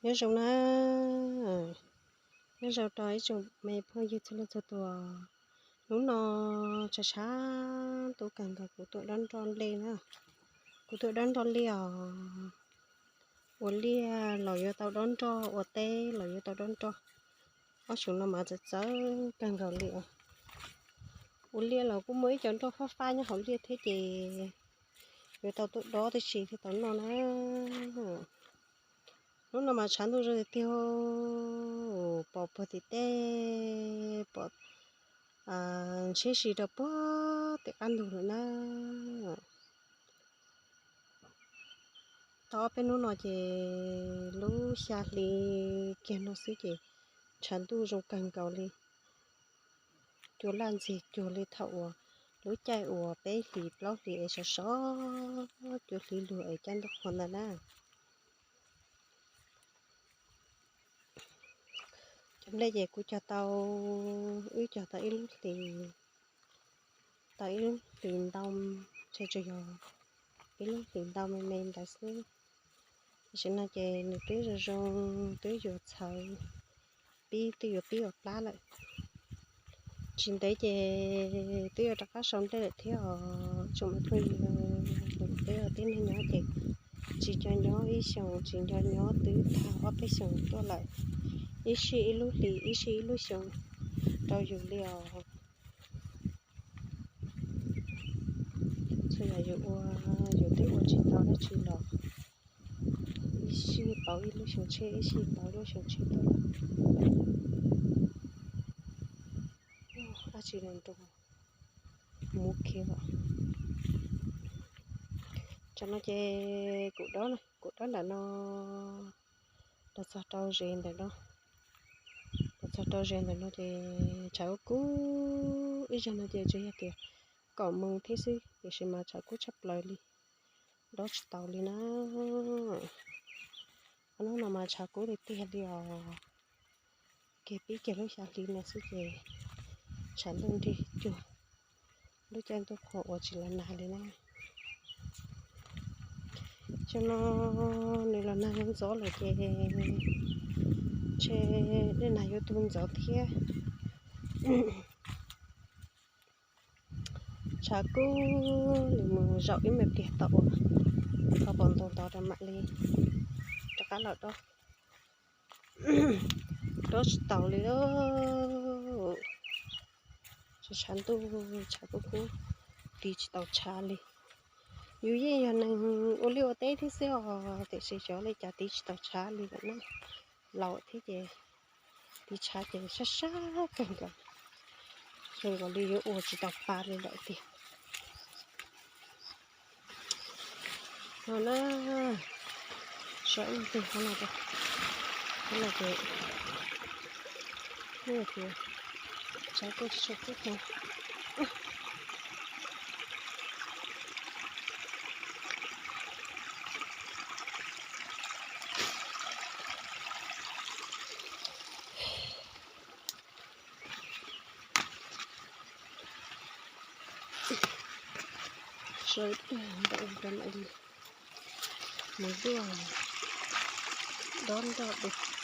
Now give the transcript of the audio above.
Nyob zoo na, nyob zoo rau ib tsoom me phooj ywg txhua leej txhua tus. Hnub no tshav tshav ntuj kawg nkaus, kuv tuaj dob nroj liaj na, kuv tuaj dob nroj liaj os. Ua liaj los yuav tau dob nroj, ua teb los yuav tau dob nroj. Ob xyoos no mas txawv txawv kawg nkaus li os. Ua liaj los kuj muaj ib co nroj fab fab nyob hauv liaj thiab ces yuav tau tuaj dob tib si thiaj tau noj na. Hnub no mas tshav ntuj zoo tiag tiag, pom puag tim tej, pom ntshiab si rau puag tim qab ntug lawm na. Tau ob peb hnub no ces lub xya hli kiag no xwb ces tshav ntuj zoo kawg nkaus li, cua laj ntxig cuag li thaum uas lub caij uas peb hlis plaub hlis es sov sov cua hliv lug es caij ntuj qhua ntawd na. Cov nplej ces kuv cog tau, wb cog tau ib lub hlis, tau ib lub hlis ntau, ntshe tsuas yog ib lub hlis ntau me me ntawd xwb. Tam sim no ces nws twb zoo zoo, twb yuav txhawv, pib twb yuav pib ua plab lawm. Tsis ntev ces twb yuav rov qab sau nplej lawm thiab os tsoom me phooj ywg. Twb yog tib neeg nyob ces tsis nco nyob ib xyoos, tsis nco nyob twb tag ob peb xyoos tuaj lawm. Ib sij ib lub hlis, ib sij ib lub xyoos rau yus li os. Txhua yam yus ua, yus twb ua tsis tau dab tsi los ib sij pauv ib lub xyoo tshiab, ib sij pauv lub xyoo tshiab tuaj lawm. Dab tsi los nroo mus khiav. Tsam no ces kuv dob, kuv dob ntawm no los txog rau ze ntawm no, los txog rau ze ntawm no ces tshav kub kub ib zaug no ces tsuas yog tias kaum moos thiab xwb, tiam sis mas tshav kub tshaj plaws li, dob tsis tau li na. Ob hnub no mas tshav kub tiag tiag li os. Kiag pib kiag lub xya hli no xwb ces tshav ntuj nrig cuag, lub caij ntuj qhua uas tsis los nag li na. Xyoo no nws los nag ntxov lawm ces ntshe dej nag yuav tu ntxov thiab. Tshav kub li mus zaum ib me pliag tau ua, tau pom ntoo tod rau mam li rov qab los dob. Dob tsis taus li lauj. Tshav ntuj tshav kub kub, tiv tsis taus tshav li. Yus yeej yog neeg ua liaj ua teb thiab xwb os, tiam sis xyov li cas tiv tsis taus tshav li lawm na. Laus thiab ces tiv tshav ces sab sab kawg nkaus, zoo nkaus li yuav ua tsis tau pa li lawm tiag. No na, so ib tug qhov no, qhov no ces, tshav kub tsis tshua kub no. Sawv daws ntawm rau mam li mus duaj dob nroj dua.